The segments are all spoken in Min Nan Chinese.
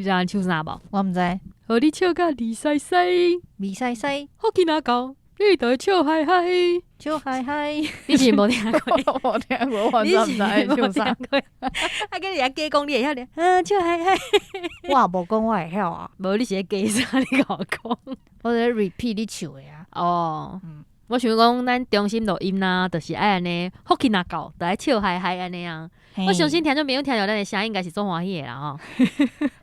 你知影唱啥無？我毋知。予你笑甲離西西，離西西，福氣若到，你就會笑嗨嗨，笑嗨嗨。你是無聽過？無聽過，我完全毋知唱啥。啊，佮你遐假講你會曉咧，啊，笑嗨嗨。我也無講我會曉啊。無，你是咧假啥？你共我講。我咧 repeat 你唱的啊。哦，我想講，咱中心錄音啦，就是愛按呢，福氣若到，就愛笑嗨嗨按呢啊。我相信聽眾朋友聽著咱的聲音，應該是足歡喜的啦吼。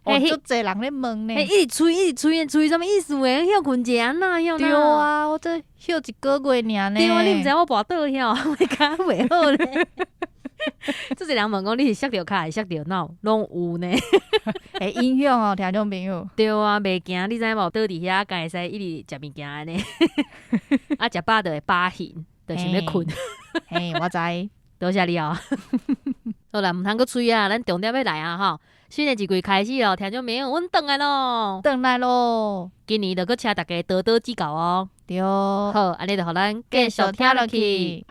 哦，足濟人咧問呢。一直催，一直催，催啥物意思的？歇睏者按怎樣？對啊，我這歇一個月爾呢。對啊，你毋知影我跋倒歇，我感覺袂好咧。足濟人問講你是摔著跤還是摔著腦，攏有呢。會影響哦，聽眾朋友。對啊，袂驚，你知無？倒佇遐，敢會使一直食物件按呢。啊，食飽就會飽興，就想欲睏。嘿，我知。多謝你哦。好啦，毋通閣催啊，咱重點欲來啊吼！新的一季開始咯，聽眾朋友，阮轉來咯，轉來咯。今年就閣請大家多多指教哦。對。好，按呢就予咱繼續聽落去。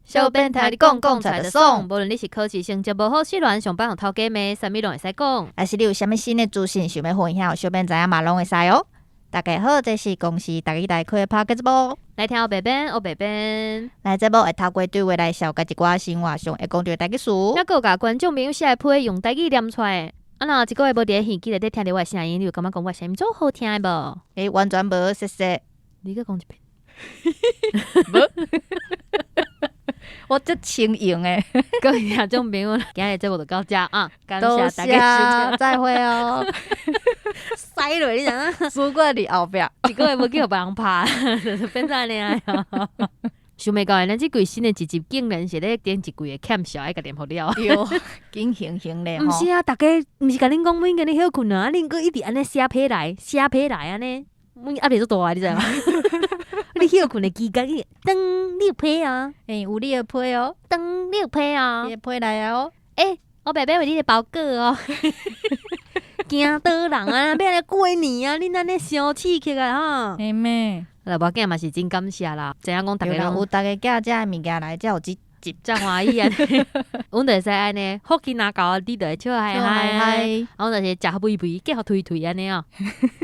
小編聽你講，講出來就爽。無論你是考試成績無好、失戀、上班予頭家罵，啥物攏會使講。還是你有啥物新的資訊想欲分享，小編知影嘛攏會使哦。大家好，這是公視台語台開的 Podcast 節目。來聽烏白編，烏白編。來節目會透過對話來紹介一寡生活上會講著的台語詞。猶閣有共觀眾朋友寫的批用台語念出來。啊，若一個月無佇咧耳機內底聽著我的聲音，你有感覺講我的聲音足好聽的無？欸，完全無，謝謝。你閣講一遍。無。我足輕盈的。各位聽眾朋友，今日節目就到這啊，感謝大家收聽，再會哦。塞落你知影？主管佇後壁，一個月無去予別人拍，變做按呢啊。想袂到的，咱這季新的一集竟然是咧頂一季的欠笑，愛共念予了。對，緊型型咧。毋是啊，逐家毋是共恁講，阮今日歇睏啊，恁閣一直按呢寫批來，寫批來按呢，阮壓力足大，你知無？你歇睏的期間，轉你有批啊？欸，有你的批哦，轉你有批啊？你的批來啊哦。欸，我白白為你的包裹哦。驚倒人啊！欲來過年啊！恁按呢傷刺激啊！吼。嘿咩？啊，無要緊嘛是真感謝啦。知影講逐家攏有逐家寄遮的物件來，才有這集才歡喜啊！阮就會使按呢，福氣若到，你就會笑嗨嗨。啊，阮就是食肥肥，結予推推按呢哦。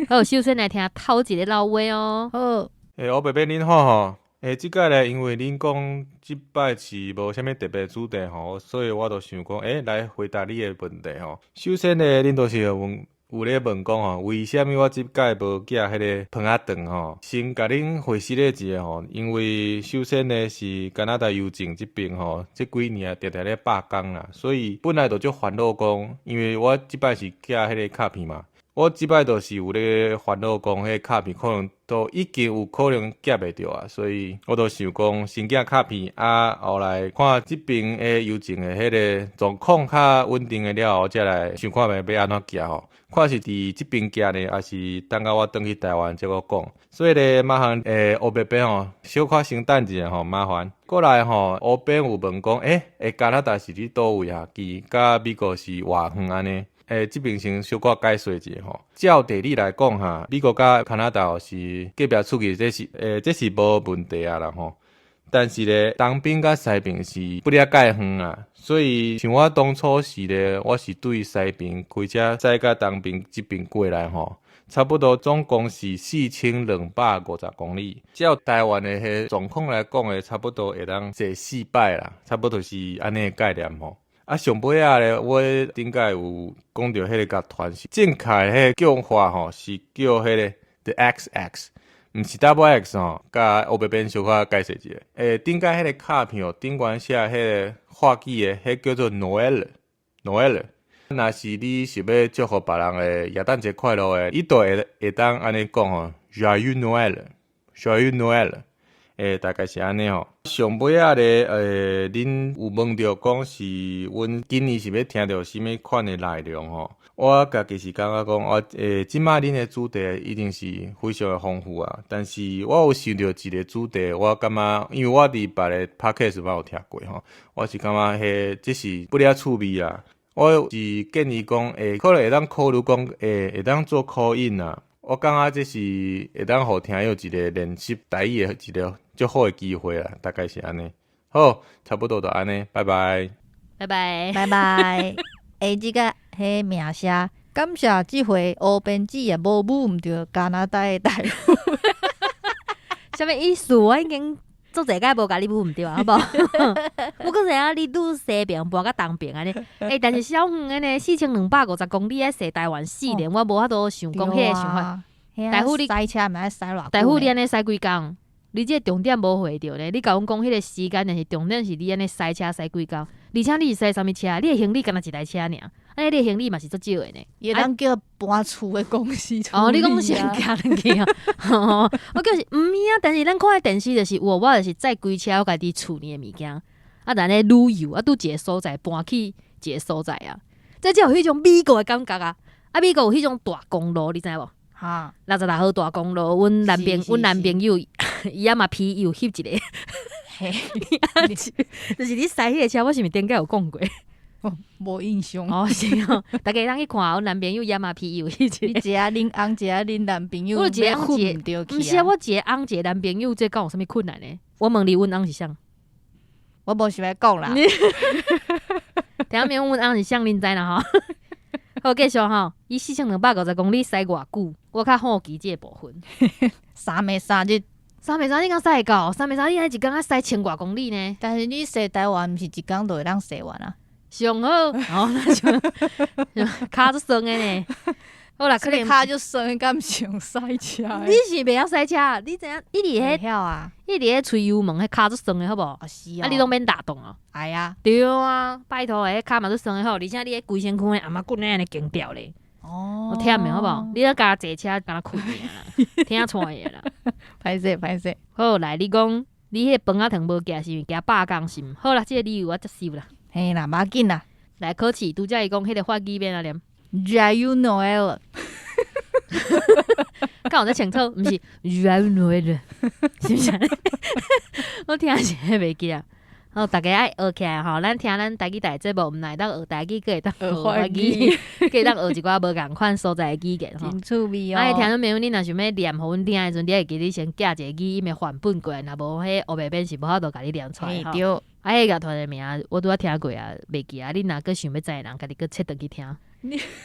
好，首先來聽頭一個老話哦。好。欸，烏白編恁好吼。欸，這擺咧，因為恁講這擺是無啥物特別主題吼，所以我就想講，欸，來回答你的問題吼。首先咧，恁都是問有咧問講吼，為啥物我這擺無寄彼個飯仔腸吼？先共恁回釋咧一下吼，因為首先咧是加拿大郵政這邊吼，這幾年啊定定咧罷工啦，所以本來就足煩惱講，因為我這擺是寄彼個卡片嘛。我這擺就是有咧煩惱講，彼卡片可能都已經有可能寄袂著啊，所以我就想講先寄卡片啊，後來看這邊的郵政的彼個狀況較穩定的了後，才來想看覓欲按怎寄吼。看是佇這邊寄呢，還是等到我轉去台灣才閣講。所以咧，麻煩烏白編吼，小可先等一下吼，麻煩。過來吼，烏編有問講，欸，加拿大是佇佗位啊？佮佮美國是偌遠按呢？欸，這邊先小可解說一下吼。照地理來講哈，美國佮加拿大是隔壁出去，這是欸，這是無問題啊啦吼。但是咧，東邊佮西邊是不了介遠啊。所以像我當初是咧，我是對西邊開車駛到東邊這邊過來吼，差不多總共是4250公里。照台灣的彼狀況來講的，差不多會當坐四擺啦，差不多是按呢个概念吼。啊，上尾仔咧，我頂擺有講著彼個樂團是正確的彼個叫法吼，是叫彼個 The XX，毋是 Double X 吼。共烏白編小可解釋一下。欸，頂擺彼個卡片哦，頂懸寫彼個法語的，彼叫做 Noël，Noël。若是你是欲祝福別人的耶誕節快樂的，伊就會會當按呢講吼，Joyeux Noël，Joyeux Noël。欸，大概是按呢吼。上尾仔咧，欸，恁有問著講是阮今年是欲聽著啥物款的內容吼？我家己是感覺講，我欸，這擺恁的主題一定是非常的豐富啊。但是我有想著一個主題，我感覺，因為我佇別个 podcast 捌有聽過吼，我是感覺彼這是不了趣味啦。我是建議講，欸，可能會當考慮講，欸，會當做 call in 啊。我感覺這是會當予聽友一個練習台語的一個足好的機會啦，大概是按呢。好，差不多就按呢，拜拜。拜拜。拜拜。欸，這个彼名聲，感謝這回烏邊子也無舞毋著加拿大的大夫。啥物意思？我已經足濟擺無共你舞毋著啊，好無？我閣知影你愈西爿搬甲東爿按呢。欸，但是小遠的呢，4250公里愛踅台灣四年，我無法度想講彼个想法。大夫你駛車毋愛駛偌久？大夫你按呢駛幾工？你這個重點無回著呢？你共阮講彼个時間，但是重點是你按呢駛車駛幾工？而且你是駛啥物車？你的行李敢若一台車爾，按呢你的行李嘛是足少的呢。會當叫搬厝的公司處哦，你講理啊。先寄轉去啊？我就是毋是啊，但是咱看的電視就是有，我就是載規車我家己厝裡的物件，啊，按呢旅遊啊，拄一个所在搬去一个所在啊，這才有彼種美國的感覺啊！啊，美國有彼種大公路，你知無？哈，66號大公路，阮男朋阮男朋友伊仔嘛朋友翕一个，嘿，就是你駛彼个車，我是毋是頂擺有講過？無印象。哦，是哦，逐家會當去看阮男朋友野馬朋友翕一你个。一个恁翁，一个恁男朋友，我一个翁欲睏毋著去。毋是啊，我一个翁一个男朋友，這敢有啥物困難呢？我問你，阮翁是啥？我無想欲講啦。聽明阮翁是啥，恁知啦吼。好，繼續吼，伊4250公里駛偌久？我較好奇這个部分。三暝三日，三暝三日敢駛會到？三暝三日，一工愛駛千外公里呢？但是你踅台灣，毋是一工就會當踅完啊？上好，哦，那就跤足酸的呢。好啦，可能跤足酸，敢毋是用駛車的？你是袂曉駛車？你知影？你佇彼，會曉啊？你佇彼吹油門，彼跤足酸的好無？哦是哦。啊，你攏免打動啊？會啊。對啊，拜託，彼跤嘛足酸的吼，而且你彼規身軀的頷仔骨按呢經掉咧，哦，有忝的好無？你咧共坐車敢若睏爾啦，聽出來的啦。歹勢歹勢。好，來，你講你彼個飯仔糖無寄是因為驚罷工是毋？好啦，這个理由我接受啦。嘿啦，無要緊啦。來考試，拄才伊講彼个法語欲按怎念？ Joyeux Noël。敢有遮清楚？毋是 Joyeux Noël，是毋是？我聽是袂記啊。好，逐家愛學起來吼，咱聽咱台語台節目，毋但會當學台語，閣會當學法語，閣會當學一寡無仝款所在的語言吼。真趣味哦。啊，聽眾朋友，你若想欲念予阮聽的時陣，你愛記得先寄一个語音的範本過來，若無彼烏白變是無法度共你念出來吼。對。啊，彼个樂團的名我拄仔聽過啊，袂記啊。你若閣想欲知的人，家己閣切轉去聽。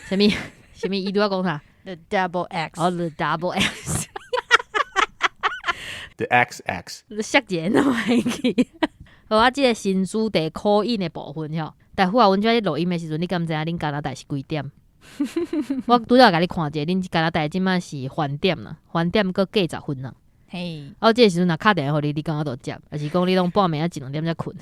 啥物？啥物？伊拄仔講啥？The Double X。哦，The Double X。 The X X。摔一个攏會記。好啊，這个新主題口音的部分吼，大夫啊，阮這咧錄音的時陣，你敢知影恁加拿大是幾點？我拄才共你看者，恁加拿大這馬是飯點啦，飯點閣過10分啦。嘿，啊，這个時陣若敲電話予你，你敢有法度接？抑是講你攏半暝仔一兩點才睏？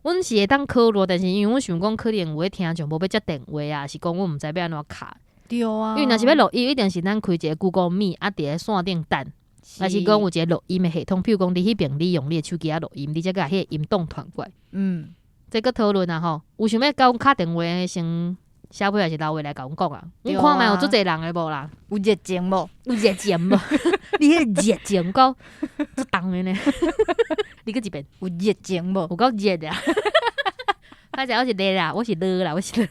阮是會當考慮，但是因為阮想講，可能有的聽眾無欲接電話啊，是講阮毋知欲按怎敲。對啊。因為若是欲錄音，一定是咱開一個 Google Meet 啊，佇咧線頂等。抑是講有一个錄音的系統，譬如講你彼爿你用你的手機仔錄音，你才共彼个音檔傳過來。這閣討論啊吼，有想欲共阮敲電話的先寫批抑是留話來共阮講啊？阮看覓有足濟人的無啦？有熱情無？有熱情無？你彼个熱情夠足重的呢？你閣一遍。有熱情無？有夠熱的啊！歹勢，我是熱啦，我是熱啦，我是熱。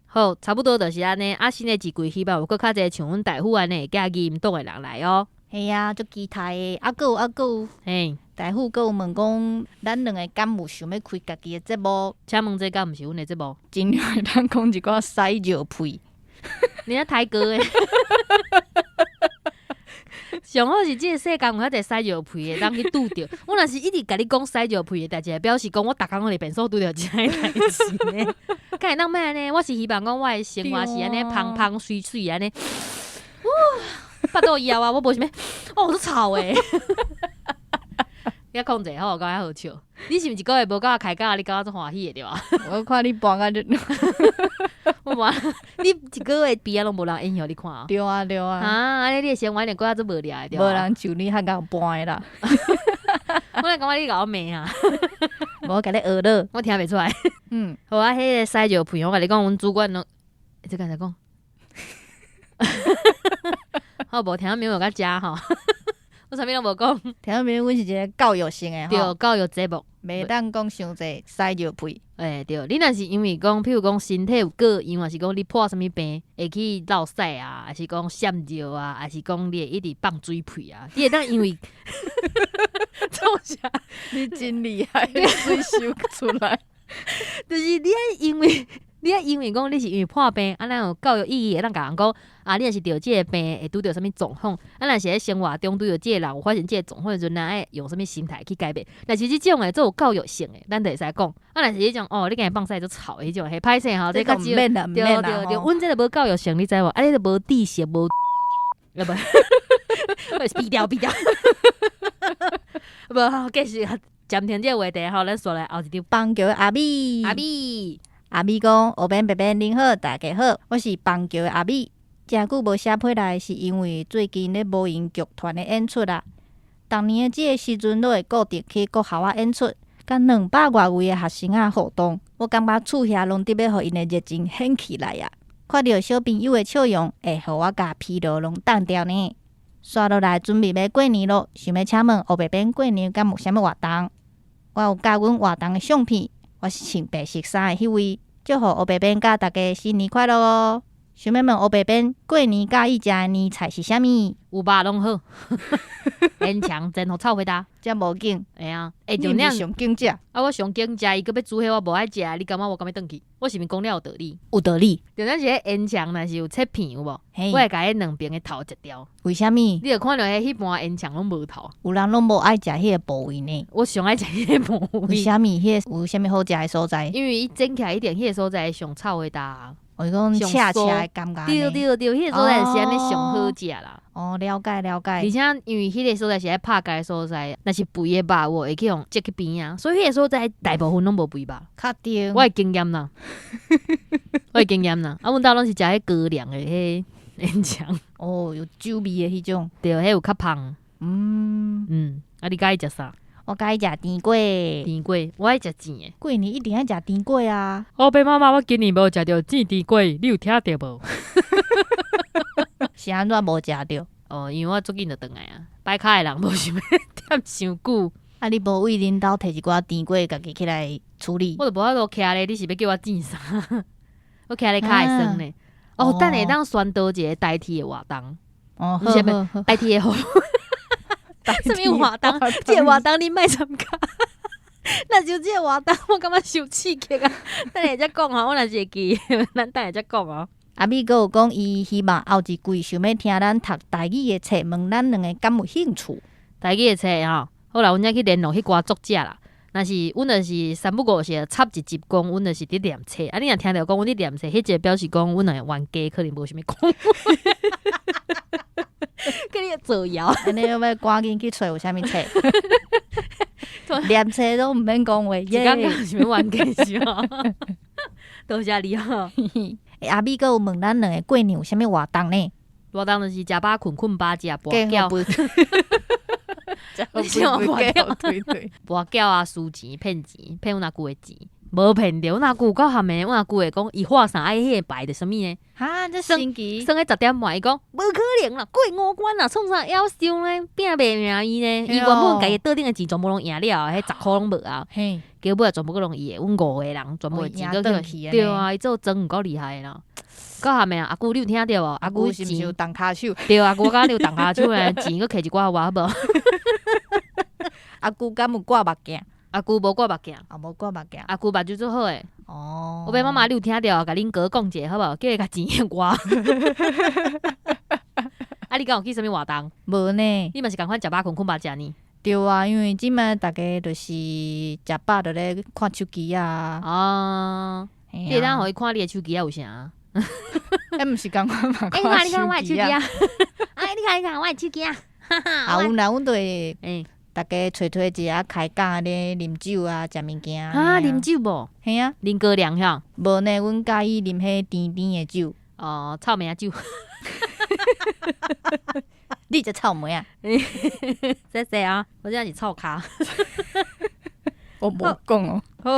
好，差不多就是按呢。啊，新的一季希望有閣較濟像阮大夫按呢會寄語音檔的人來哦。嘿啊，足期待的。啊，閣有啊，閣有。大夫閣有問講，咱兩个敢有想欲開家己的節目？請問這敢毋是阮的節目？盡量會當講一寡屎尿屁。你遐台哥的。上好是這个世間有遐濟屎尿屁的，通去拄著。我若是一直共你講屎尿屁的代誌，表示講我逐工攏佇便所拄著這个代誌呢。敢會當欲按呢？我是希望講我的生活是按呢芳芳媠媠按呢。哇，腹肚枵啊！我無想欲，哦，足臭的。你較控制好，感覺好笑。你是毋是一个月無共我開講，你感覺足歡喜的對吧？我看你搬甲你，我無，你一个月邊仔攏無人影響你看啊？對啊對啊。啊，按呢你的生活一定過較足無聊的對無吧？人像你較𠢕搬的啦。我來感覺你共我罵啊！無共你學了，我聽袂出來。好啊，彼个屎尿屁，我共你講，阮主管攏，欸，這敢使講？好無聽沒有共食吼？我啥物攏無講。聽沒？阮是一个教育性的對，教育節目。袂當講傷濟屎尿屁。欸，對，你若是因為講，譬如講身體有過樣，抑是講你破啥物病，會去落屎啊，抑是講閃尿啊，抑是講你會一直放水屁啊，你會當因為創啥？你真厲害，水收出來。就是你愛因為你愛因為講你是因為破病，啊，咱有教育意義會當共人講，啊，你若是著這个病會拄著啥物狀況，啊，若是佇生活中拄著這个人有發生這个狀況的時陣，咱愛用啥物心態去改變。若是這種的做有教育性的，咱就會使講。啊，若是彼種哦，你今日放屎足臭的彼種，彼歹勢吼，這較少。這個毋免啦，毋對免啦對對，吼。阮這個無教育性，你知無？啊，你都無知識，無，啊無，斃掉斃掉。無，繼續暫停這個話題吼，咱煞來後一張。邦橋的阿美，阿美，阿美講：烏邊白邊恁好，大家好，我是邦橋的阿美。誠久無寫批來，是因為最近咧無閒劇團的演出啦。逐年的這个時陣，攏會固定去國校仔演出，佮200外位的學生仔互動，我感覺厝遐攏伫欲予𪜶的熱情掀起來啊！看著小朋友的笑容，會予我共疲勞攏擋掉呢。煞落來準備欲過年囉，想欲請問烏白邊過年敢有啥物活動？我有佮阮活動的相片，我是穿白色衫的彼位，祝予烏白邊佮大家新年快樂哦！想欲問烏白邊過年佮意食的年菜是啥物？有肉攏好，勉強真予臭回答。遮無緊，會啊，欸，你毋重點是上緊食？啊，我上緊食，伊閣欲煮彼我無愛食，你感覺我敢欲轉去？我是毋是講了有道理？有道理。重點是彼煙腸若是有切片有無？嘿我會共彼兩邊的頭食掉。為啥物？你著看著彼彼盤煙腸攏無頭。有人攏無愛食彼个部位呢？我上愛食彼个部為位，啥物？彼个有啥物好食的所在？因為伊煎起來一定彼个所在上臭的焦。我講上赤赤酥的感覺對呢？對對，彼个所在是按呢上好食啦。哦，了解了解。而且因為彼个所在是愛拍開的所在，若是肥的肉有會去予擠去邊仔，所以彼個所在大部分攏無肥肉。確定。我的經驗啦，我的經驗啦。啊，阮兜攏是食彼高粱的彼煙腸，哦，有酒味的彼種。對，彼有較芳。嗯，啊，你佮意食啥？我佮意食甜粿。甜粿，我愛食甜的。過年一定愛食甜粿啊！烏白媽媽，我今年無食著煎甜粿，你有聽著無？是按怎無食著？哦，因為我足緊就轉來啊，擺跤的人無想欲踮傷久。啊，你無為恁兜提一寡甜粿，家己起來處理？我就無法度徛咧，你是欲叫我煎啥？我徛咧跤會酸咧。哦，等下當宣導一个代替的活動。哦，毋是好好好。代替的活。啥物活動？這个活動你莫參加。若就這個活動，我感覺傷刺激啊！等下才講吼，我若是會記，咱等下才講哦。阿美閣有講，伊希望後一季想欲聽咱讀台語的冊，問咱兩个敢有興趣？台語的冊吼，好啦，阮才去聯絡彼寡作者啦。若是阮就是三不五時插一集講，阮就是佇念冊。啊，你若聽著講阮佇念冊，彼個表示講阮兩个冤家可能無啥物講。叫你造謠。按呢欲趕緊去揣有啥物冊？念冊攏毋免講話一工講啥物冤家是無？多謝你吼。欸，阿美閣有問咱兩个過年有啥物活動呢？活動就是食飽睏，睏飽食跋筊。你想跋筊對對。跋筊啊，輸錢騙錢，騙阮阿舅的錢，無騙著。阮阿舅有夠含的，阮阿舅會講伊畫啥愛彼個牌著啥物呢？哈，這神奇！算彼10點外，伊講無可能啦，過五關啦，創啥夭壽呢？拼袂贏伊呢？伊原本家己桌頂的錢全部攏贏了，彼10箍攏無啊。嘿，結尾全部閣攏伊的，阮五個人全部的錢閣去。對啊，伊做莊有夠厲害的啦。夠含的啊，阿舅你有聽著無？阿舅是毋是有動跤手？對啊，阿舅我感覺你有動跤手呢，錢閣摕一寡予我好無？阿舅敢有掛目鏡？阿舅無掛目鏡。啊，無掛目鏡。阿舅目睭足好的。哦。烏白媽媽，你有聽著？共恁哥講一下好無？叫伊共錢還我。啊，你敢有去啥物活動？無呢。你嘛是仝款食飽睏，睏飽食呢？對啊，因為這擺逐家就是食飽就咧看手機啊。哦。你會當予伊看你的手機仔有啥？欸，毋是仝款嘛？欸，你看我的手機啊！哎，你看你看我的手機啊！啊，有啦，阮就會欸，逐家揣揣一下開講咧啉酒啊，食物件。啊，啉酒無？嘿啊，啉高粱遐？無呢，阮佮意啉彼甜甜的酒。哦，草莓仔酒。你食草莓啊？謝謝啊，我這是臭跤。我無講哦。好，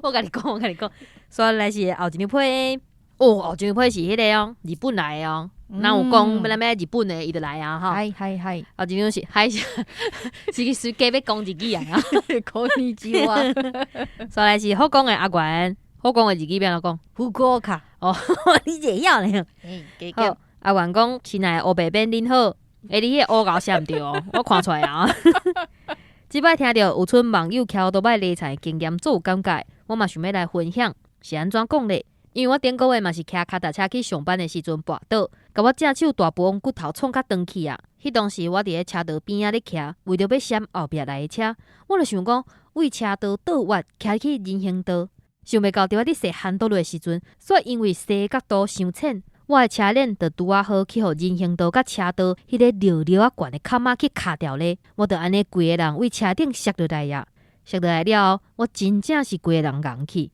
我共你講，我共你講，煞來是後一張批。哦，後一張批是彼個哦，日本來的哦。咱有講欲來日本的，伊就來啊吼。はいはいはい。後一張是はい是是加欲講日語啊。こんにちは。煞來是福岡的阿元，福岡的日語欲按怎講？福岡。哦，你會曉呢？好，阿元講，親愛的烏白邊恁好，欸，你彼個烏猴寫毋對哦，我看出來啊。這擺聽著有賰網友徛歐多擺理財經驗，足有感覺。我嘛想欲來分享，是按怎講咧？因為我頂個月嘛是騎跤踏車去上班的時陣跋倒，共我正手大拇骨頭創較斷去啊！彼當時我佇咧車道邊仔咧騎，為著欲閃後壁來的車，我就想講為車道倒彎騎去人行道，想袂到佇我咧踅핸道路的時陣，煞因為踅角度傷淺，我的車輪就拄仔好去予人行道佮車道彼个落落仔懸的坎仔去卡牢咧，我就按呢規个人為車頂摔落來啊！摔落來了後，我真正是規个人戇去。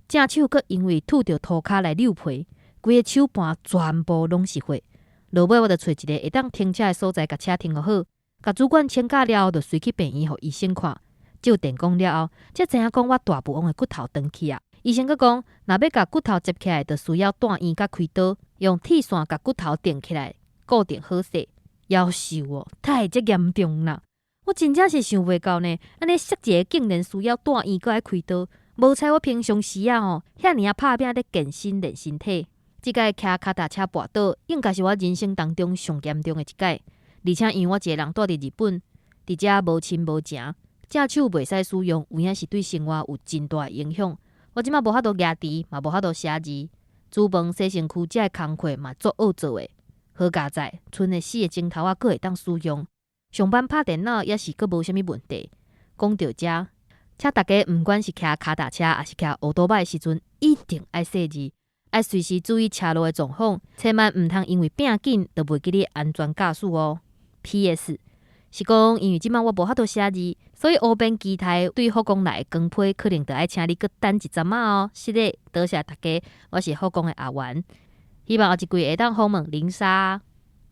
正手閣因為拄著塗跤來扭皮，規个手盤全部攏是血。落尾我就揣一个會當停車的所在，共車停予好，共主管請假了後，就隨去病院予醫生看。照電講了後，才知影講我大拇王的骨頭斷去啊！醫生閣講，若欲共骨頭接起來，就需要住院佮開刀，用鐵線共骨頭釘起來，固定好勢。夭壽哦，太遮嚴重啦！我真正是想袂到呢，按呢摔一下竟然需要住院閣愛開刀。無彩我平常時啊吼，遐爾仔拍拚咧健身練身體，這擺騎跤踏車跋倒，應該是我人生當中上嚴重的一擺。而且因為我一个人蹛佇日本，佇遮無親無情，正手袂使使用，有影是對生活有真大的影響。我這馬無法度舉箸，嘛無法度寫字，煮飯、洗身軀遮的工課嘛足惡做的。好佳哉，賰的四个指頭仔閣會當使用，上班拍電腦也是閣無啥物問題。講著遮。請大家毋管是騎跤踏車，抑是騎歐多擺的時陣，一定愛細膩，愛隨時注意車路的狀況，千萬毋通因為拚緊就袂記得安全駕駛哦。P.S. 是講因為這馬我無法度寫字，所以烏邊期待對福岡來的光批可能就愛請你閣等一陣仔哦。是的，多謝大家，我是福岡的阿元，希望後一季會當訪問林莎。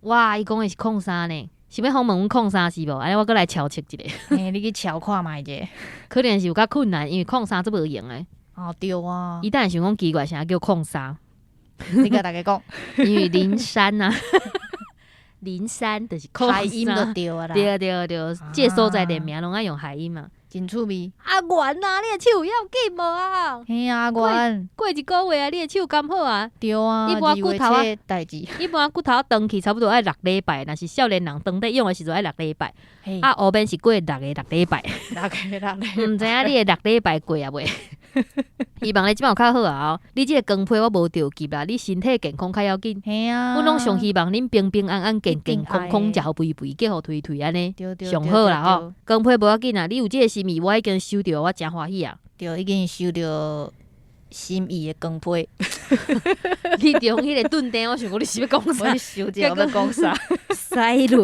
哇，伊講的是空啥呢？是欲訪問阮空啥是無？按呢我閣來敲測一下。嘿，你去敲看覓者。可能是有較困難，因為空啥足無閒的。哦，對啊。伊等下想講奇怪，啥叫空啥？你共大家講。因為靈山啊，靈山就是海音就對啊啦。對對對，這個所在的名攏愛用海音嘛。真趣味。阿元啊，你的手要緊無啊？嘿啊，阿元。過一個月啊，你的手敢好啊？對啊。一般骨頭啊，代誌。一般骨頭斷去差不多愛六禮拜，若是少年人當咧用的時陣愛六禮拜。啊，後面是過六個六禮拜。六個六禮拜。毋知影你的六禮拜過啊未？希望你這擺有較好啊！你這個光批我無著急啦，你身體健康較要緊。嘿啊。阮攏上希望恁平平安安、健健康康，食予肥肥，結予頹頹按呢，上好啦吼。光批無要緊啊，你有這個心意，我已經收著，我誠歡喜啊。對，已經收著心意的光批。你中彼個頓定，我想講你是欲講啥？我收著欲講啥？屎落，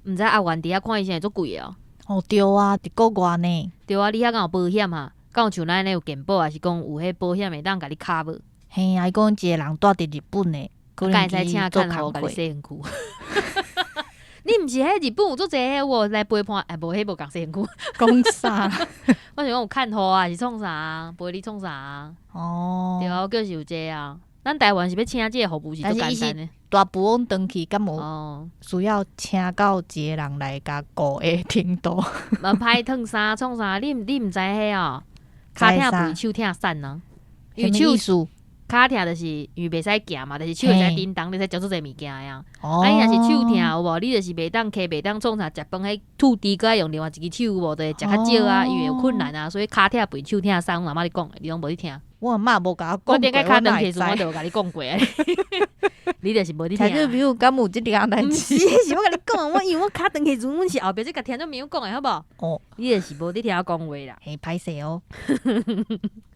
毋知阿元佇遐看醫生會足貴的哦。哦，對啊，佇國外呢。對啊，你遐敢有保險啊？敢有像咱按呢有健保，抑是講有彼保險會當共你卡無？嘿啊，伊講一个人蹛佇日本的，敢會使請看護共你洗身軀？你毋是彼日本有足濟彼有來陪伴？哎，無彼無共洗身軀。講啥？我想講有看護啊，是創啥？陪你創啥？哦，對啊，我就是有這個啊。咱台灣是欲請這个服務是足簡單的。大富翁轉去，敢有需要請到一个人來共顧的程度？嘛歹褪衫創啥？你毋知彼哦？跤疼肥，手疼瘦啊。因為手跤疼就是因為袂使行嘛，就是手會使振動，你使食足濟物件的啊。啊，你若是手疼有無？你就是袂當騎，袂當創啥，食飯彼吐豬閣愛用另外一支手有無？就會食較少啊，因為有困難啊，所以跤疼肥，手疼瘦，阮阿嬤咧講的，你攏無咧聽。我阿嬤無共我講過，我頂擺跤斷去時，我就有共你講過啊。你就是無咧聽。聽眾朋友敢有這個代毋誌？是，是我共你講，我因為我跤斷去時，阮是後壁這共聽眾朋友講的，好無？哦，你就是無咧聽我講話啦。嘿，歹勢哦。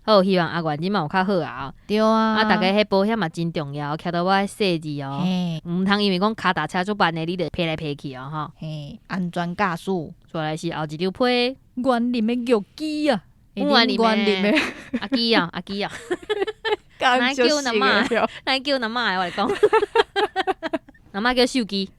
好，希望阿元這馬有較好啊。對啊。啊，大家彼保險嘛真重要，徛到我愛細膩哦。毋通因為講跤踏車足慢的，你就飛來飛去哦，吼。嘿，安全駕駛。再來是後一張批，員林的玉姬啊。員林的阿基啊，阿基啊，來叫阿嬤，來叫阿嬤，我來講，阿嬤叫秀姬。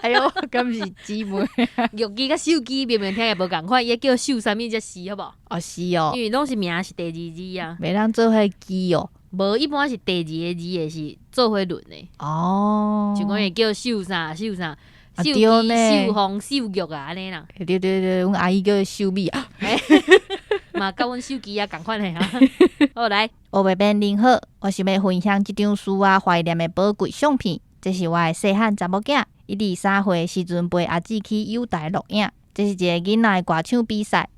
哎喲，敢是姊妹？玉姬佮秀姬明明聽起無仝款，伊叫秀啥物才是好無？哦，是哦，因為攏是名是第二字啊。袂當做伙記哦。無，一般是第二个字的是做伙輪的。哦。像講會叫秀啥秀啥。啊秀對呢，秀鳳、秀玉啊，按呢啦。對對對，阮阿姨叫秀美啊。嘛，佮阮秀姬啊仝款的啊。好來，烏白邊您好，我想欲分享這張使我懷念的寶貴相片。這是我的細漢查某囝，伊佇3歲時陣陪阿姊去友台錄影。這是一个囡仔的歌唱比賽。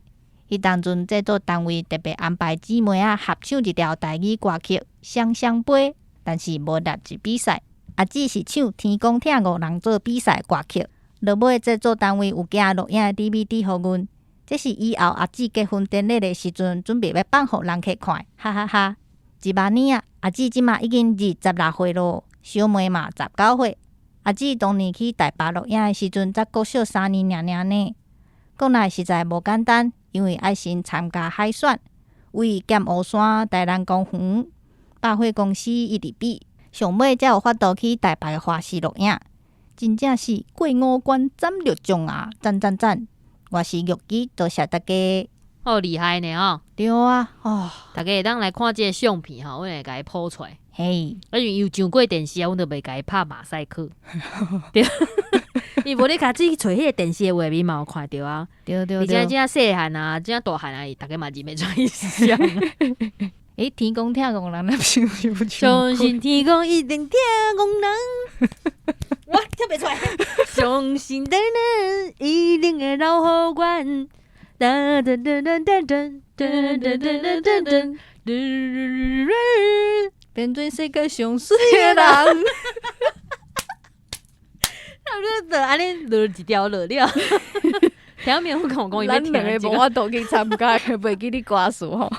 彼彼當陣製作單位特別安排姊妹仔合唱一條台語歌曲《雙雙杯》，但是無納入比賽。阿姊是唱《天公疼戇人》做比賽歌曲。落尾製作單位有寄錄影的 DVD 予阮，這是以後阿姊結婚典禮的時陣，準備欲放予人客看，哈哈哈！一萬年啊，阿姊這馬已經26歲咯，小妹嘛19歲。阿姊當年去台北錄影的時陣，才國小3年爾爾呢。講來實在無簡單，因為愛先參加海選，為劍湖山、台南公園、百貨公司一直比，上尾才有法度去台北的華視錄影。真正是過五關斬六將啊！讚讚讚！我是玉姬，多謝大家。好厲害呢吼！對啊，哦，大家會當來看這个相片吼，阮會共伊 po 出來。嘿，啊，因為伊有上過電視啊，阮就袂共伊拍馬賽克。對，伊無你較去揣彼个電視的畫面嘛有看著啊。而且這細漢啊，這大漢啊，逐家嘛認袂出伊是啥。欸，天公疼戇人，相信天公一定疼戇人。我跳袂出來。相信的人一定會老好阮。噔噔噔噔噔噔噔噔噔噔噔噔，變做世界上媠的人。差不多就按呢落一條落了。聽沒有？我講講伊欲咱兩个無法度去參加，袂記得歌詞吼。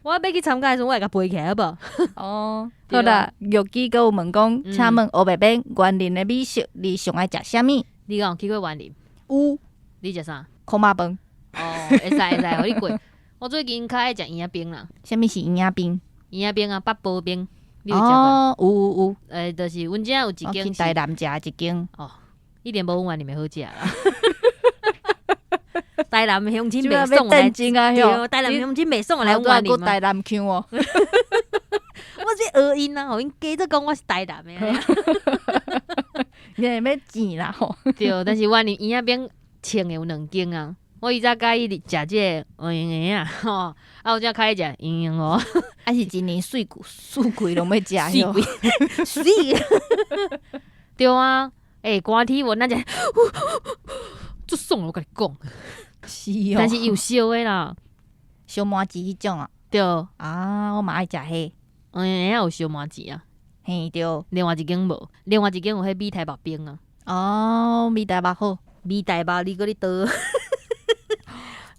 我欲去參加的時陣，我會共背起來好無？哦，好啦，玉姬閣有問講，請問烏白邊雲林的美食，你上愛食啥物？你敢有去過雲林？有。你食啥？焢肉飯。哦，會使會使，予你過。我最近較愛食圓仔冰啦。啥物是圓仔冰？圓仔冰啊，八寶冰。你有食過？哦，有有有。欸，就是阮遮有一間。去台南食一間。哦，一點無阮雲林的好食啦。台南鄉親袂爽來，對，台南鄉親袂爽來阮雲林。台南腔哦。我這學𪜶啊，予𪜶加做講我是台南的。你會欲錢啦吼？對，但是雲林圓仔冰穿的有兩間啊。我以前佮意食這個圓圓啊，吼，啊，我才較愛食圓圓哦。啊是一年四季四季攏欲食。四季，四對啊，欸，寒天無咱食，足爽我共你講。是哦。但是伊有燒的啦，燒麻糬彼種啊。對。啊，我嘛愛食彼。圓圓仔有燒麻糬啊。嘿對。另外一間無，另外一間有彼米苔目冰啊。哦，米苔目好。米苔目你閣咧倒。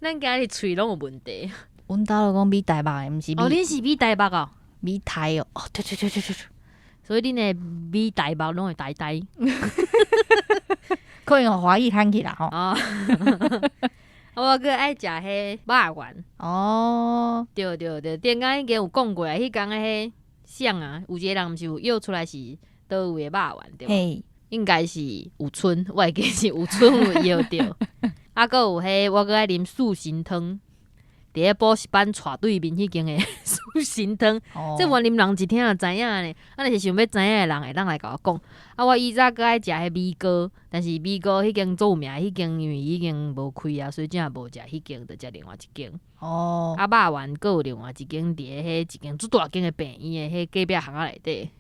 咱今日喙攏有問題。阮兜都講米苔目的，毋是米。哦，恁是米苔目哦。米苔哦，哦對對對對對。所以恁的米苔目攏會呆呆。可能予華語喊起來吼。哦。我閣愛食彼肉圓。哦。對對對，頂工已經有講過啊，彼工的彼誰啊，有一個人毋是有約出來是佗位的肉圓對無？嘿。應該是有春，我會記是有春有約著。啊，閣有彼，我閣愛啉四神湯，佇咧補習班斜對面彼間的四神湯。這雲林人一聽就知影呢。啊，若是想欲知影的人，會當來共我講。啊，我以前閣愛食彼米糕，但是米糕彼間足有名，彼間因為已經無開啊，所以才無食彼間，就食另外一間。哦。啊，肉圓閣有另外一間，佇咧彼一間足大間的病院的彼隔壁巷仔內底。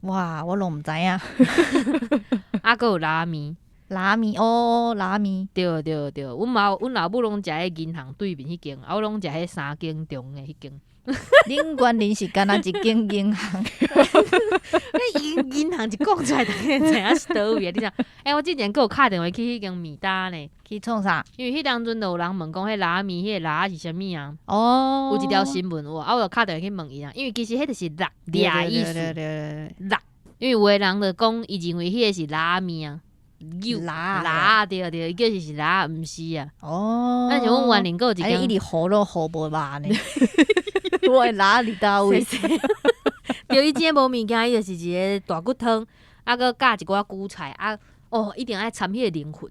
哇，我攏毋知影。啊，閣有拉麵。拉麵哦，拉麵。對對對，阮媽阮老母攏食彼銀行對面彼間，啊，我攏食彼三間中的彼間。恁雲林是干焦一間銀行？你銀行一講出來，逐家知影是佗位啊？你知？欸，我之前閣有敲電話去彼間麵搭呢。去創啥？因為彼當陣就有人問講，彼拉麵彼个拉是啥物啊？哦。有一條新聞有啊，我就敲電話去問伊啊，因為其實彼就是六掠意思。六，因為有的人就講，伊認為彼个是拉麵啊。拉拉對對，伊叫是是拉，毋是啊。哦。但是阮雲林閣有一間。一直糊攏糊無肉呢。我的拉佇佗位？對，伊真無物件，伊就是一个大骨湯，啊，閣加一寡韭菜，啊，哦，一定愛摻彼个靈魂，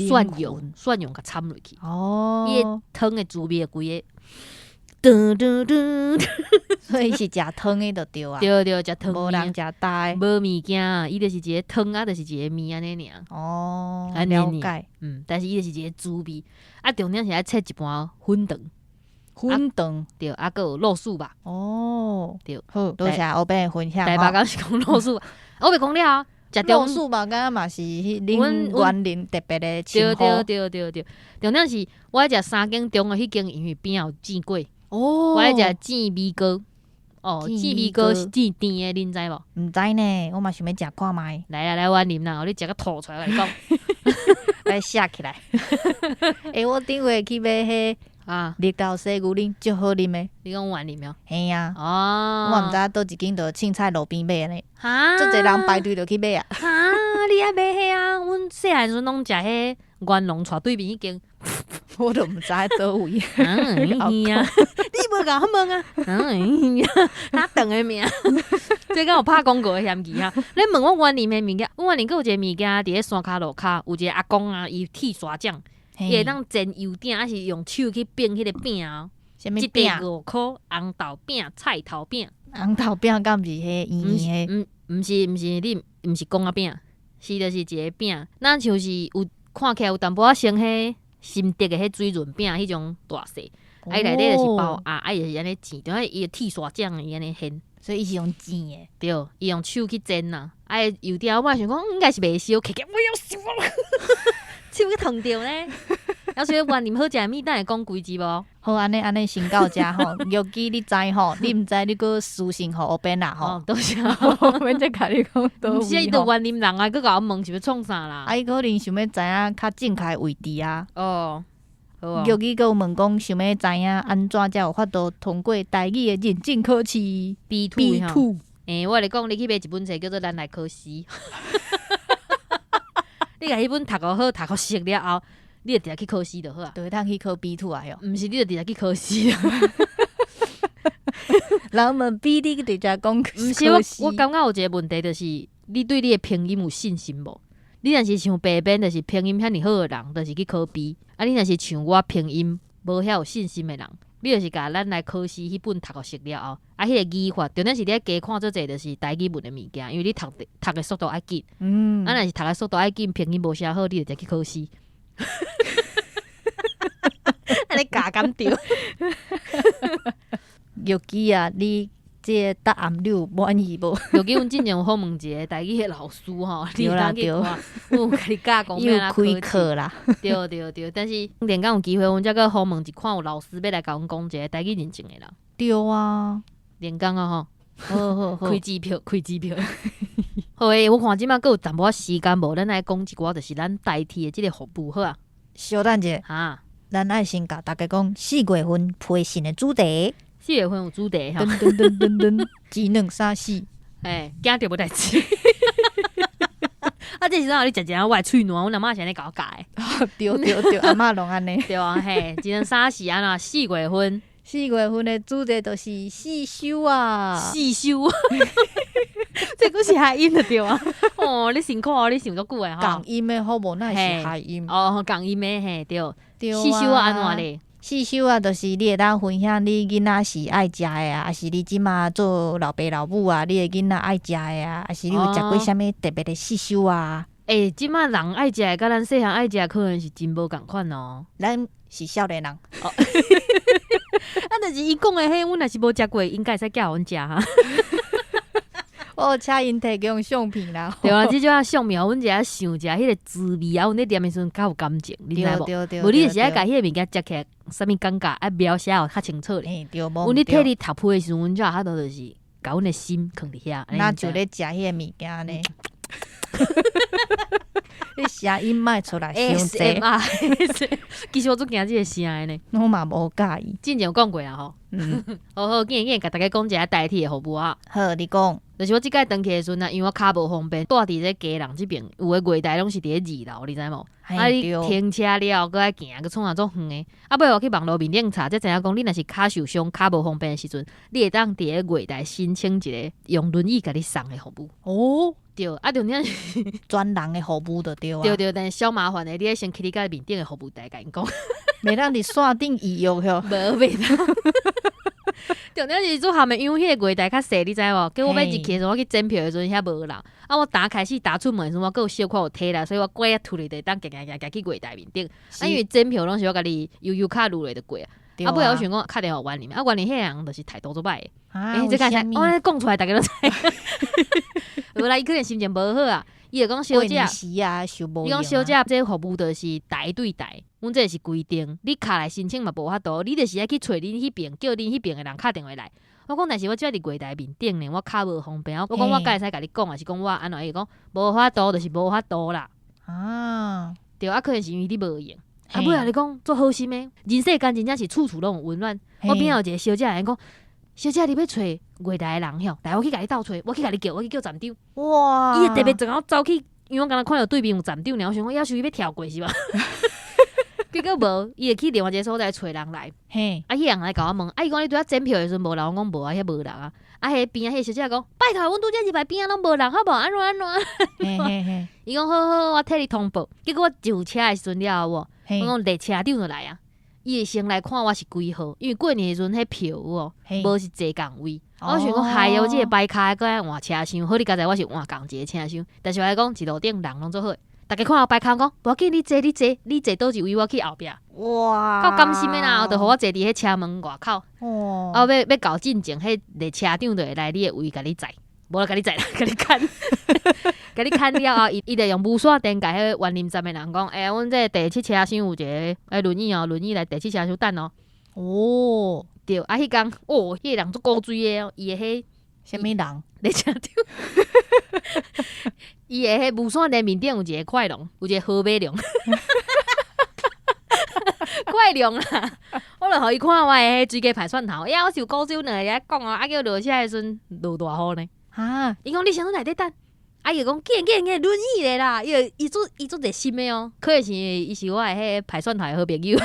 蒜蓉，蒜蓉共摻落去。哦。伊的湯的滋味規個。噔噔噔，所以是食湯的就對啊。對對，食湯。無人食焦的。無物件，伊就是一个湯啊，就是一个麵按呢爾。哦，了解。嗯，但是伊就是一个滋味。啊，重點是愛切一盤粉腸。粉腸。對，啊，閣有酪素吧。哦，對。好，多謝烏白的分享。台北敢是講酪素，烏白講了啊。食中老師嘛，敢若嘛是恁員林特別的稱呼。對對對對對，重點是我愛食三間中的彼間，因為邊仔有煎粿。哦。我愛食煎米糕。哦，煎米糕是煎甜的，恁知無？毋知呢，我嘛想欲食看覓。來啊來，員林啦，予你食甲吐出來，我共你講。來寫起來。欸，我頂月去買彼綠豆沙牛奶，足好啉的。你講員林哦？嘿啊。哦。我毋知佗一間就凊彩路邊買呢。哈。足濟人排隊就去買啊。哈，你愛買彼啊？阮細漢時陣攏食彼元龍帶對面彼間。我都毋知佗位。嗯，你無共我問啊？嗯，哪長的名？這敢有拍廣告的嫌疑啊？你問我員林的物件，阮員林閣有一個物件，佇咧山跤路跤有一個阿公啊，伊鐵砂掌，伊會當煎油餅，抑是用手去反彼個餅啊？啥物餅？一塊五箍紅豆餅、菜頭餅。紅豆餅敢毋是彼圓圓的？毋是毋是，你毋是講仔餅，是就是一個餅，咱像是有看起來有淡薄仔像彼新竹的彼水潤餅彼種大細，啊伊內底就是包餡，啊伊就是按呢煎，著伊的鐵砂掌伊按呢掀，所以伊是用煎的。對，伊用手去煎啦，啊油條我嘛想講應該是袂燒，揢起來，哎喲燒啊！手去燙著呢。啊，所以員林好食的物，等下講幾字無？好，按呢按呢先到遮吼。玉姬你知吼？你毋知你閣私訊予烏邊啦吼。多謝。烏邊再共你講佗毋是啊，伊就員林人啊，閣共我問是欲創啥啦？啊，伊可能想欲知影較正確的位置啊。哦，好啊。玉姬閣有問講，想欲知影按怎才有法度通過台語的認證考試 B ？B two two。欸，我共你講，你去買一本冊叫做《咱來考試》。你共彼本讀予好，讀予熟了後，你就直接去考試就好啊。就會當去考 B two 啊？喲。毋是，你就直接去考試。人問 B 你直接講。毋是我，我感覺有一個問題，就是你對你的拼音有信心無？你若是像白邊，就是拼音遐爾好的人，就是去考 B；啊，你若是像我拼音無遐有信心的人，你就是共咱來考試彼本讀予熟了後，啊，彼個語法，重點是你愛加看足濟，就是台語文的物件，因為你讀讀的速度愛緊。啊，若是讀的速度愛緊，拼音無寫好，你就直接去考試。按呢教敢對？玉姬啊，你這個答案你有滿意無？玉姬，阮之前有訪問一個台語的老師吼，你對啦對，有共你教講有開課啦。對對對，但是連講有機會，阮才閣訪問一看有老師欲來共阮講一個台語認證的人。對啊，連講啊吼。好好好，開支票，開支票。好欸，我看這馬閣有淡薄仔時間無？咱來講一寡，就是咱台鐵的這個服務好啊。稍等一下，哈，咱愛先共大家講四月份培訓的主題。四月份有主題吼。噔噔噔噔噔，一兩三四。欸，驚著無代誌。啊，這時陣予你食一下我的喙瀾，阮阿嬤是按呢共我教的。對對對，阿嬤攏按呢。對啊，嘿，一兩三四按怎？四月份。四月份的主題就是四修啊。四修，這閣是諧音就對啊。哦，你辛苦哦，你想足久的吼。仝音的好無？哪會是諧音？哦，仝音的嘿，對。對四修啊，按怎咧？四修啊，就是你會當分享你囡仔時愛食的啊，抑是你這馬做老爸老母啊，你的囡仔愛食的啊，抑是你有食過啥物特別的四修啊？欸，這馬人愛食的，佮咱細漢愛食的可能是真無仝款哦。咱是少年人。啊，但是伊講的彼，阮若是無食過，應該會使寄予阮食哈。我請𪜶提供相片啦。對啊，這種啊相片，阮一下想一下彼個滋味啊，阮咧念的時陣較有感情，你知無？對對無你就是愛共彼個物件食起來，啥物感覺愛描寫予較清楚咧。對，無阮咧替你讀批的時陣，阮才有法度就是共阮的心囥佇遐。若像咧食彼個物件呢？你聲音莫出來傷濟。其實我足驚這個聲的呢。我嘛無佮意。之前有講過啦吼。嗯。好好，緊緊共大家講一下台鐵的服務啊。好，你講。就是我這擺轉去的時陣啊，因為我跤無方便，住佇這基隆這邊，有的月台攏是佇咧二樓，你知無？啊，你停車了後，閣愛行，閣創啥足遠的。啊，尾我去網路面頂查，才知影講，你若是跤受傷、跤無方便的時陣，你會當佇咧月台申請一個用輪椅共你送的服務。哦，對，啊，重點是專人的服務就對啊。對對，但是小麻煩的，你愛先去你共面頂的服務台共𪜶講。袂當佇線頂預約喲。無袂當。重點是做下面，因為彼個月台較細，你知無？結果我欲入去的時陣，我去檢票的時陣遐無人。啊，我逐開始踏出門的時陣，我閣有小可有體力，所以我拐仔推咧就會當行行行行去月台面頂。啊，因為檢票攏是我家己悠悠卡入來就過啊。啊，尾我想講敲電話員林，啊，員林彼個人就是態度足歹的。啊，欸，這個我講出來，大家攏知。無啦，伊可能心情無好啊。伊就講小姐過年，時啊，收無伊講小姐，這服務就是台對台，阮這是規定，你敲來申請嘛無法度，你就是愛去揣恁彼爿，叫恁彼爿的人敲電話來。我講，但是我這佇月台面頂呢，我較無方便。我講我敢會使共你講，還是講我按怎？伊講無法度，就是無法度啦。啊，對啊，可能是因為你無閒。啊，嘿尾仔你講足好心的，人世間真正是處處攏有溫暖。我邊仔有一個小姐來講，小姐你欲揣月台的人吼，來我去共你鬥揣，我去共你叫，我去叫站長。哇，伊會特別轉頭走去，因為我敢若看著對面有站長爾，我想講，夭壽伊欲跳過是吧？結果無，伊會去另外一個所在揣人來。嘿，啊，彼人來共我問，啊，伊講你拄仔檢票的時陣無人，我講無啊，遐無人啊。啊，彼邊仔彼個小姐講，拜託，阮拄才入來邊仔攏無人，好無？按怎按怎？嘿嘿嘿，伊講好好，我替你通報。結果我上車的時陣了後，我嘿講列車長就來啊，伊會先來看我是幾號，因為過年的時陣彼票有無，嘿無是坐仝位。哦我想講，害啊，我這個排跤閣愛換車廂，好你佳哉我是換仝一個車廂，但是我來講一路頂人攏足好的，逐家看我排跤講，無要緊，你坐你坐，你坐佗一位，我去後壁。哇，夠甘心的啦，就予我坐佇彼車門外口。哦，啊，欲欲到進前，彼列車長就會來你的位，共你載，無啦，共你載啦，共你牽，共你牽了後，伊伊就用無線電共彼員林站的人講，欸，阮這第七車廂有一個欸輪椅哦，輪椅來第七車廂等哦。哦，對，啊，彼工哦，彼個人足古錐的哦，伊的彼啥物人？列車長，伊的彼無線電面頂有一個快龍，有一個河馬龍。快龍啦！我就予伊看我的彼水雞排蒜頭，欸呀，我是有古錐兩个佇遐講哦，啊叫落車的時陣落大雨呢。啊，伊講你啥陣內底等？啊伊就講緊緊緊輪椅咧啦，伊就伊足伊足熱心的哦，可能是伊是我的彼個排蒜頭的好朋友。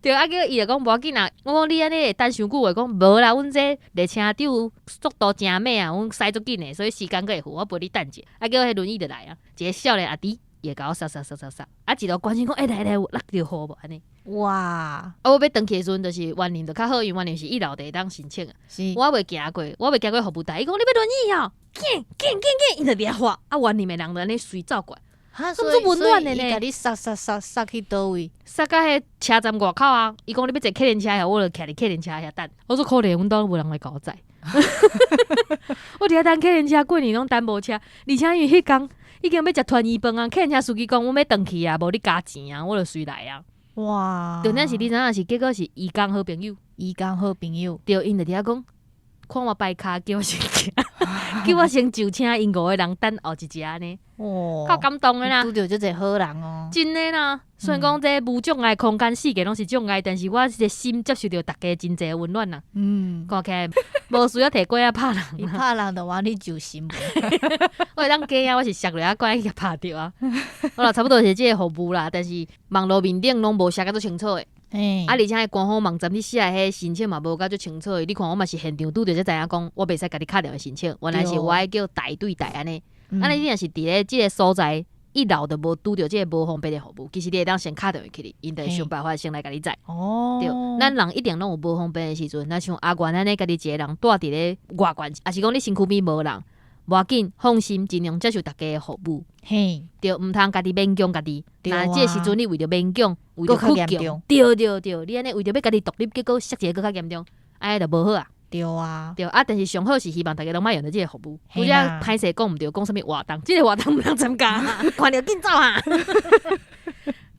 對，啊叫伊就講無要緊啦，我講你按呢會等傷久，伊講無啦，阮這列車長速度誠慢啊，阮駛足緊的，所以時間閣會赴，我陪你等者。啊叫彼輪椅就來啊，一個少年阿弟，伊會共我捒捒捒捒捒，啊一路關心講，欸來來有落著雨無按呢？哇，啊我欲轉去的時陣，就是員林就較好，因為員林是一樓就會當申請啊。是，我未行過，我未行過服務台，伊講你欲輪椅哦，緊緊緊緊，伊就佇遐喊，啊員林的人就按呢隨走過來，哈，這足溫暖的呢伊共你捒捒捒捒去佗位？捒到彼車站外口啊，伊講你欲坐客運車遐，我就徛佇客運車遐等。我說可憐，阮兜無人來共我載。我佇遐等客運車，過年攏等無車，而且因為彼工已經欲食團圓飯啊，客運車司機講阮欲轉去啊，無你加錢啊，我就隨來啊。哇，重點是你知影是結果是義工好朋友，義工好朋友，對，𪜶就佇遐講，看我排跤叫我先行，叫我先上車，𪜶五個人等後一隻呢，哇，夠感動的啦拄著足濟好人哦，真的啦，雖然講這無障礙空間四個攏是障礙，但是我這心接受著大家真濟溫暖啦。嗯，看起來無需要提粿仔拍人伊拍人就往你上新聞，我會當假啊，我是摔落啊，粿仔去拍著啊。好啦，差不多是這個服務啦，但是網路面頂攏無寫甲足清楚的。嘿啊，而且官方網站你寫的彼申請嘛無甲足清楚的。你看我嘛是現場拄著才知影講，我袂使共你敲電話申請，原來是我愛叫台對台按呢。按呢你若是佇咧這個所在一樓就無拄著這個無方便的服務，其實你會當先敲電話去𪜶就會想辦法先來共你載。哦，對，咱人一定攏有無方便的時陣，若像阿元按呢，家己一個人蹛佇咧外縣，抑是講你身軀邊無人，無要緊，放心，盡量接受大家的服務。嘿，對，毋通家己勉強家己。對啊若這個時陣你為著勉強，為著閣較倔強嚴重，對對對，你按呢為著欲家己獨立，結果摔一个閣較嚴重，按呢就無好啊。對啊，對啊，但是上好是希望大家攏莫用著這個服務。嘿啦拄才歹勢講毋對，講啥物活動，這個活動毋通參加，看著緊走啊！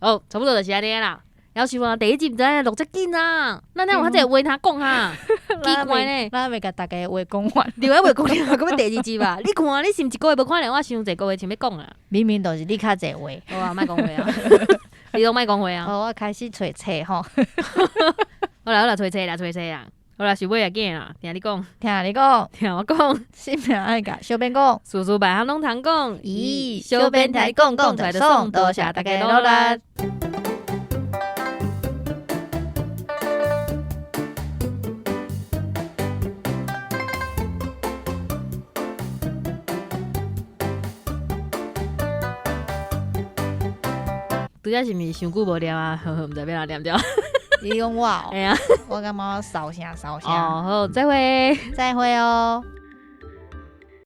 好，差不多就是按呢啦。夭壽啊，第一集毋知影錄遮緊啊，咱哪有遐濟話通講啊？奇怪呢，咱未共大家話講完，另外話講了，閣欲第二集吧？你看，你是毋是一個月無看著我傷濟個月想欲講啊？明明就是你較濟話。好啊，莫講話啊！你攏莫講話啊！好，我開始揣冊吼，好啦好啦，揣冊啦揣冊啦，好啦，是尾仔囝啦，聽你講，聽你講，聽我講，性命愛共小編講，事事萬項攏通講。咦，小編台講講就爽，多謝大家努力。拄才是毋是傷久無念啊？呵呵，毋知欲按怎念著。你講我哦哎呀，我感覺我燒聲燒聲，哦，好，再會。再會哦。